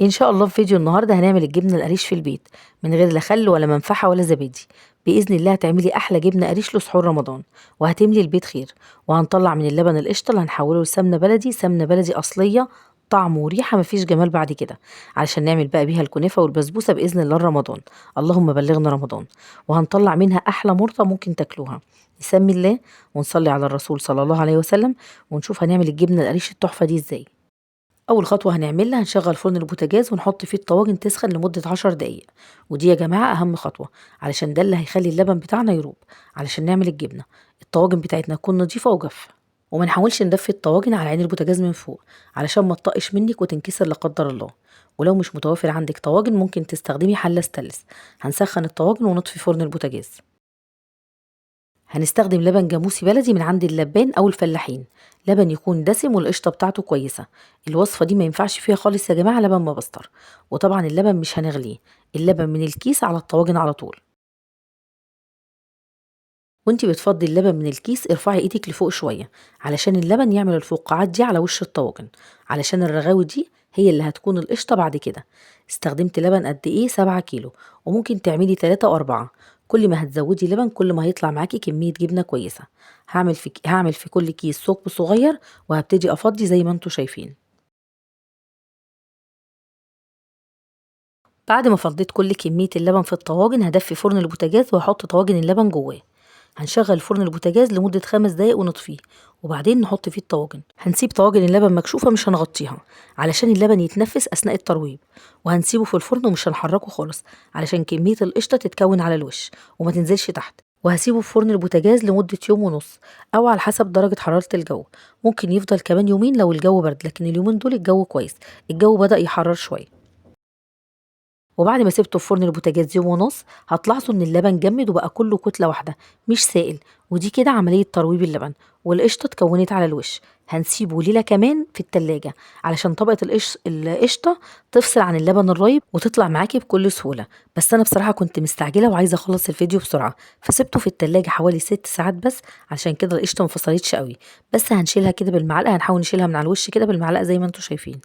إن شاء الله في فيديو النهاردة هنعمل الجبنة القريش في البيت من غير لا خل ولا منفحة ولا زبادي. بإذن الله هتعملي أحلى جبنة قريش لسحور رمضان وهتملي البيت خير. وهنطلع من اللبن القشطة اللي هنحوله لسمنة بلدي، سمنة بلدي أصلية، طعم وريحة مفيش جمال بعد كده، علشان نعمل بقى بيها الكنافة والبسبوسة بإذن الله رمضان. اللهم بلغنا رمضان. وهنطلع منها أحلى مرطة ممكن تاكلوها. نسمي الله ونصلي على الرسول صلى الله عليه وسلم ونشوف هنعمل الجبنة القريش التحفة دي ازاي. أول خطوة هنعملها هنشغل فرن البوتاجاز ونحط فيه الطواجن تسخن لمدة 10 دقايق، ودي يا جماعة أهم خطوة علشان ده اللي هيخلي اللبن بتاعنا يروب علشان نعمل الجبنة. الطواجن بتاعتنا تكون نظيفة وجافة، وما نحاولش ندفي الطواجن على عين البوتاجاز من فوق علشان ما تطقش منك وتنكسر لا قدر الله. ولو مش متوافر عندك طواجن ممكن تستخدمي حلة ستانلس. هنسخن الطواجن ونطفي فرن البوتاجاز. هنستخدم لبن جاموسي بلدي من عند اللبان او الفلاحين، لبن يكون دسم والقشطه بتاعته كويسة. الوصفة دي ما ينفعش فيها خالص يا جماعة لبن مبستر، وطبعا اللبن مش هنغليه، اللبن من الكيس على الطواجن على طول. وانتي بتفضي اللبن من الكيس ارفعي ايدك لفوق شوية علشان اللبن يعمل الفقاعات دي على وش الطواجن، علشان الرغاوي دي هي اللي هتكون القشطه بعد كده. استخدمت لبن قد ايه؟ 7 كيلو، وممكن تعملي 3 و4. كل ما هتزودي لبن كل ما هيطلع معاكي كمية جبنة كويسة. هعمل في كل كيس ثقب صغير وهبتدي افضي زي ما انتم شايفين. بعد ما فضيت كل كمية اللبن في الطواجن هدفي فرن البوتاجاز وهحط طواجن اللبن جواه. هنشغل فرن البوتاجاز لمدة 5 دقايق ونطفيه، وبعدين نحط فيه الطواجن. هنسيب طواجن اللبن مكشوفة مش هنغطيها علشان اللبن يتنفس أثناء الترويب، وهنسيبه في الفرن ومش هنحركه خالص علشان كمية القشطة تتكون على الوش وما تنزلش تحت. وهسيبه في فرن البوتاجاز لمدة يوم ونص أو على حسب درجة حرارة الجو، ممكن يفضل كمان يومين لو الجو برد، لكن اليومين دول الجو كويس، الجو بدأ يحرر شوية. وبعد ما سبته في فرن البوتاجاز يوم ونص هتلاحظوا ان اللبن جمد وبقى كله كتلة واحدة مش سائل، ودي كده عملية ترويب اللبن والقشطه اتكونت على الوش. هنسيبه ليلة كمان في التلاجة علشان طبقه القشطه تفصل عن اللبن الرايب وتطلع معاكي بكل سهولة. بس انا بصراحة كنت مستعجلة وعايزه اخلص الفيديو بسرعة، فسبته في التلاجة حوالي 6 ساعات بس، عشان كده القشطه ما انفصلتش قوي. بس هنشيلها كده بالمعلقه، هنحاول نشيلها من على الوش كده بالمعلقه زي ما انتم شايفين.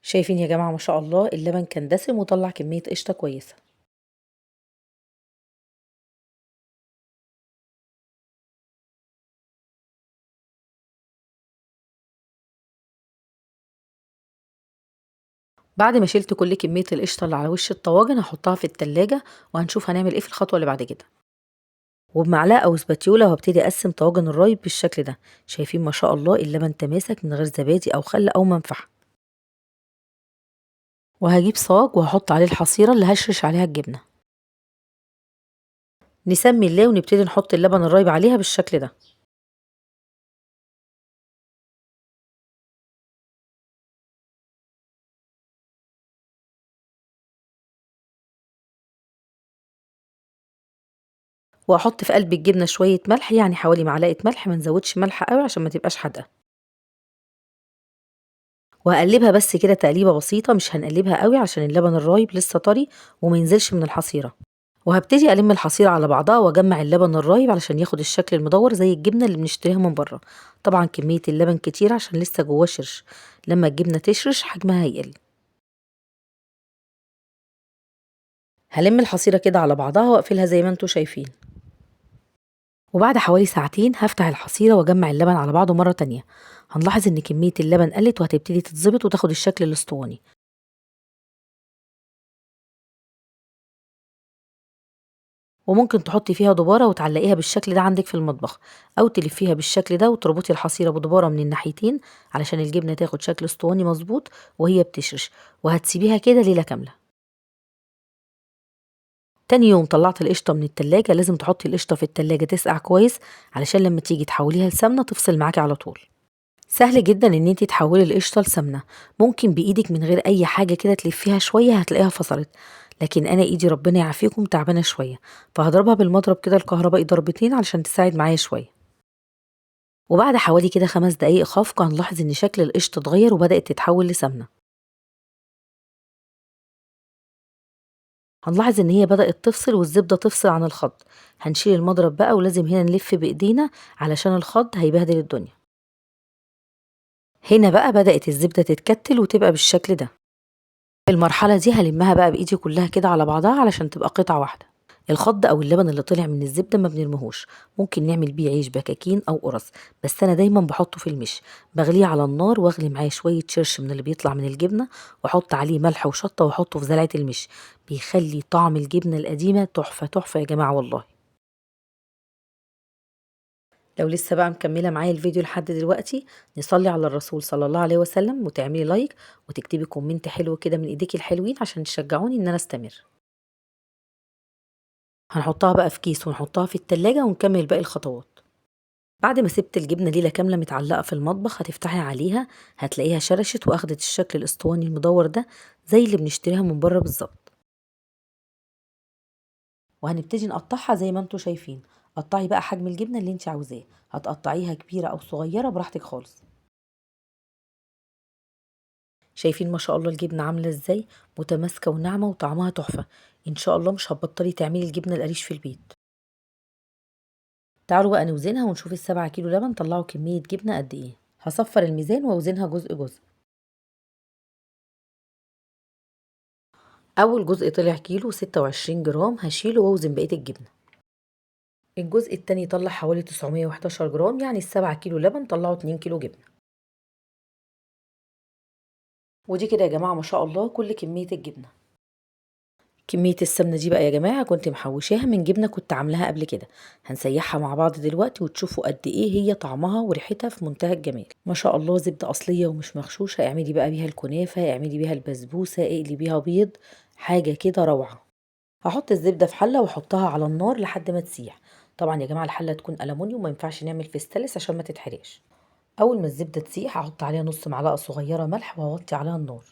شايفين يا جماعة ما شاء الله اللبن كان دسم وطلع كمية قشطة كويسة. بعد ما شلت كل كمية القشطة اللي على وش الطواجن هحطها في التلاجة وهنشوف هنعمل ايه في الخطوة اللي بعد كده. وبمعلقة او سباتيولا وهبتدي اقسم طواجن الرايب بالشكل ده. شايفين ما شاء الله اللبن تماسك من غير زبادي او خل او منفحة. وهجيب صاج وهحط عليه الحصيرة اللي هشرش عليها الجبنة. نسمي الله ونبتدي نحط اللبن الرايب عليها بالشكل ده. وهحط في قلب الجبنة شوية ملح، يعني حوالي معلقة ملح، ما نزودش ملح قوي عشان ما تبقاش حادقة. وهقلبها بس كده تقليبة بسيطة، مش هنقلبها قوي عشان اللبن الرايب لسه طري وما ينزلش من الحصيرة. وهبتدي ألم الحصيرة على بعضها واجمع اللبن الرايب علشان ياخد الشكل المدور زي الجبنة اللي بنشتريها من بره. طبعا كمية اللبن كتير عشان لسه جواه شرش، لما الجبنة تشرش حجمها هيقل. هلم الحصيرة كده على بعضها واقفلها زي ما انتم شايفين. وبعد حوالي ساعتين هفتح الحصيرة واجمع اللبن على بعضه مرة تانية. هنلاحظ ان كمية اللبن قلت وهتبتدي تتظبط وتاخد الشكل الاسطواني. وممكن تحطي فيها دبارة وتعلقيها بالشكل ده عندك في المطبخ، او تلفيها بالشكل ده وتربطي الحصيرة بدبارة من الناحيتين علشان الجبنة تاخد شكل اسطواني مظبوط وهي بتشرش. وهتسيبيها كده ليلة كاملة. تاني يوم طلعت القشطة من التلاجة. لازم تحطي القشطة في التلاجة تسقع كويس علشان لما تيجي تحوليها لسمنة تفصل معاكي على طول. سهل جدا ان انتي تحولي القشطة لسمنة، ممكن بايدك من غير اي حاجة كده تلفيها شوية هتلاقيها فصلت، لكن انا ايدي ربنا يعافيكم تعبانة شوية، فهضربها بالمضرب كده الكهربائي ضربتين علشان تساعد معايا شوية. وبعد حوالي كده 5 دقايق خفق هنلاحظ ان شكل القشطة اتغير وبدأت تتحول لسمنة. هنلاحظ ان هي بدأت تفصل والزبدة تفصل عن الخض. هنشيل المضرب بقى، ولازم هنا نلف بايدينا علشان الخض هيبهدل الدنيا. هنا بقى بدأت الزبدة تتكتل وتبقى بالشكل ده. في المرحلة دي هلمها بقى بإيدي كلها كده على بعضها علشان تبقى قطعة واحدة. الخض أو اللبن اللي طلع من الزبدة ما بنرميهوش، ممكن نعمل بيه عيش بكاكين أو قرص، بس أنا دايما بحطه في المش، بغليه على النار واغلي معاه شوية شرش من اللي بيطلع من الجبنة، واحط عليه ملح وشطة واحطه في زلعة المش، بيخلي طعم الجبنة القديمة تحفة تحفة يا جماعة والله. لو لسه بقى مكملة معايا الفيديو لحد دلوقتي، نصلي على الرسول صلى الله عليه وسلم، وتعملي like وتكتبي comment حلو كده من ايديكي الحلوين عشان تشجعوني ان انا استمر. هنحطها بقى في كيس ونحطها في التلاجة ونكمل باقي الخطوات. بعد ما سبت الجبنة ليلة كاملة متعلقة في المطبخ، هتفتحي عليها هتلاقيها شرشت واخدت الشكل الاسطواني المدور ده زي اللي بنشتريها من بره بالظبط. وهنبتدي نقطعها زي ما انتوا شايفين. قطعي بقى حجم الجبنة اللي انت عاوزاه، هتقطعيها كبيرة او صغيرة براحتك خالص. شايفين ما شاء الله الجبنة عاملة ازاي، متماسكة وناعمة وطعمها تحفة. ان شاء الله مش هتبطلي تعملي الجبنة القريش في البيت. تعالوا بقى نوزنها ونشوف ال7 كيلو لبن طلعوا كمية جبنة قد ايه. هصفر الميزان واوزنها جزء جزء. اول جزء طلع كيلو 26 جرام، هشيله واوزن بقية الجبنة. الجزء التاني طلع حوالي 911 جرام، يعني ال7 كيلو لبن طلعوا 2 كيلو جبنة. ودي كده يا جماعة ما شاء الله كل كمية الجبنة. كمية السمنة دي بقى يا جماعة كنت محوشاها من جبنة كنت عاملاها قبل كده، هنسيحها مع بعض دلوقتي وتشوفوا قد ايه هي طعمها وريحتها في منتهى الجمال. ما شاء الله زبدة أصلية ومش مغشوشة. اعملي بقى بيها الكنافة، اعملي بيها البسبوسة، اقلي بيها بيض، حاجة كده روعة. هحط الزبدة في حلة واحطها على النار لحد ما تسيح. طبعا يا جماعة الحلة تكون ألمونيوم، ما ينفعش نعمل في ستانلس عشان ما تتحرقش. أول ما الزبدة تسيح هحط عليها نص معلقة صغيرة ملح وهوطي عليها النار.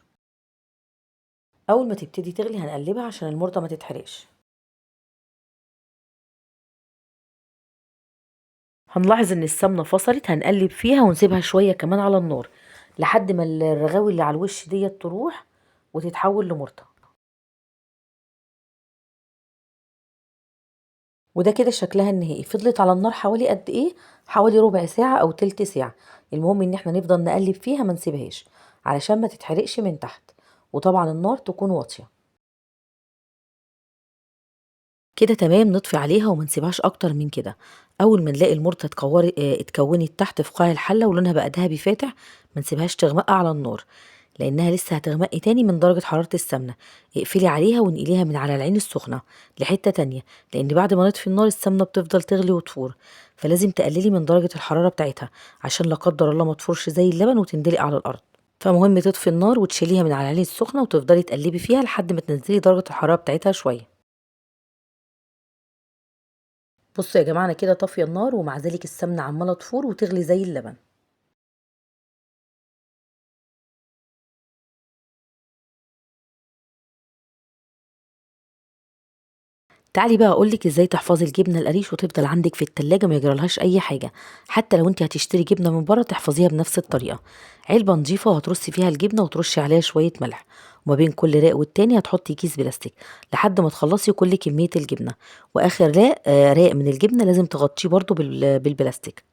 أول ما تبتدي تغلي هنقلبها عشان المرطة ما تتحرقش. هنلاحظ إن السمنة فصلت، هنقلب فيها ونسيبها شوية كمان على النار لحد ما الرغاوي اللي على الوش ديت تروح وتتحول لمرطة. وده كده شكلها النهائي. فضلت على النار حوالي قد ايه؟ حوالي ربع ساعة او تلت ساعة. المهم ان احنا نفضل نقلب فيها ما نسيبهاش علشان ما تتحرقش من تحت، وطبعا النار تكون واطية كده. تمام، نطفي عليها وما نسيبهاش اكتر من كده. اول ما نلاقي المرطة اتكونت تحت في قاع الحلة ولونها بقى ذهبي فاتح، ما نسيبهاش تغمق على النار لانها لسه هتغمق تاني من درجة حرارة السمنة. اقفلي عليها وانقليها من على العين السخنة لحتة تانية، لان بعد ما نطفي النار السمنة بتفضل تغلي وتفور، فلازم تقللي من درجة الحرارة بتاعتها عشان لا قدر الله ما تفورش زي اللبن وتندلق على الارض. فمهم تطفي النار وتشيليها من على العين السخنة وتفضلي تقلبي فيها لحد ما تنزلي درجة الحرارة بتاعتها شوية. بصوا يا جماعة انا كده طافية النار، ومع ذلك السمنة عمالة تفور وتغلي زي اللبن. تعالي بقى اقولك ازاي تحفظي الجبنة القريش وتفضل عندك في التلاجة ما يجرالهاش اي حاجة، حتى لو انت هتشتري جبنه من بره تحفظيها بنفس الطريقة. علبة نظيفة وهترصي فيها الجبنة وترشي عليها شوية ملح، وما بين كل راق والتاني هتحطي كيس بلاستيك لحد ما تخلصي كل كمية الجبنة. واخر راق من الجبنة لازم تغطيه برده بالبلاستيك.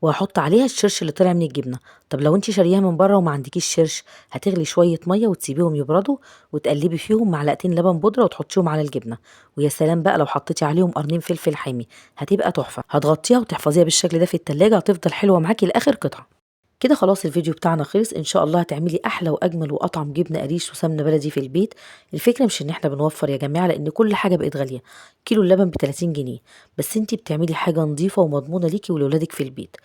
وهحط عليها الشرش اللي طلع من الجبنة. طب لو انت شارياها من بره وما عندكيش شرش، هتغلي شوية مية وتسيبيهم يبردوا وتقلبي فيهم معلقتين لبن بودره وتحطيهم على الجبنة. ويا سلام بقى لو حطيتي عليهم قرنين فلفل حامي هتبقى تحفة. هتغطيها وتحفظيها بالشكل ده في التلاجة، هتفضل حلوة معاكي لاخر قطعه. كده خلاص الفيديو بتاعنا خلص. ان شاء الله هتعملي احلى واجمل واطعم جبنه قريش وسمنه بلدي في البيت. الفكرة مش ان احنا بنوفر يا جماعة، لان كل حاجة بقت غالية، كيلو اللبن ب 30 جنيه، بس انتي بتعملي حاجة نظيفة ومضمونه ليكي ولولادك في البيت،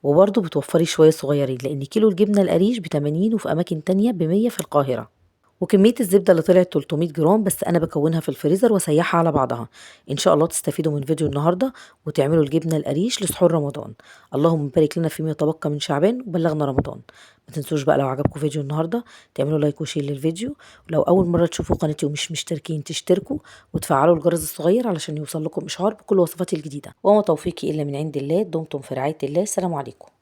وبرده بتوفري شوية صغيرين، لان كيلو الجبنة القريش ب 80 وفي اماكن تانية ب 100 في القاهرة. وكمية الزبدة اللي طلعت 300 جرام بس، انا بكونها في الفريزر واسيحها على بعضها. ان شاء الله تستفيدوا من فيديو النهارده وتعملوا الجبنة القريش لسحور رمضان. اللهم بارك لنا فيما يتبقى من شعبان وبلغنا رمضان. ما تنسوش بقى لو عجبكم فيديو النهارده تعملوا like و share للفيديو، ولو اول مرة تشوفوا قناتي ومش مشتركين تشتركوا وتفعلوا الجرس الصغير علشان يوصل لكم اشعار بكل وصفاتي الجديدة. وما توفيقي الا من عند الله. دمتم في رعاية الله. السلام عليكم.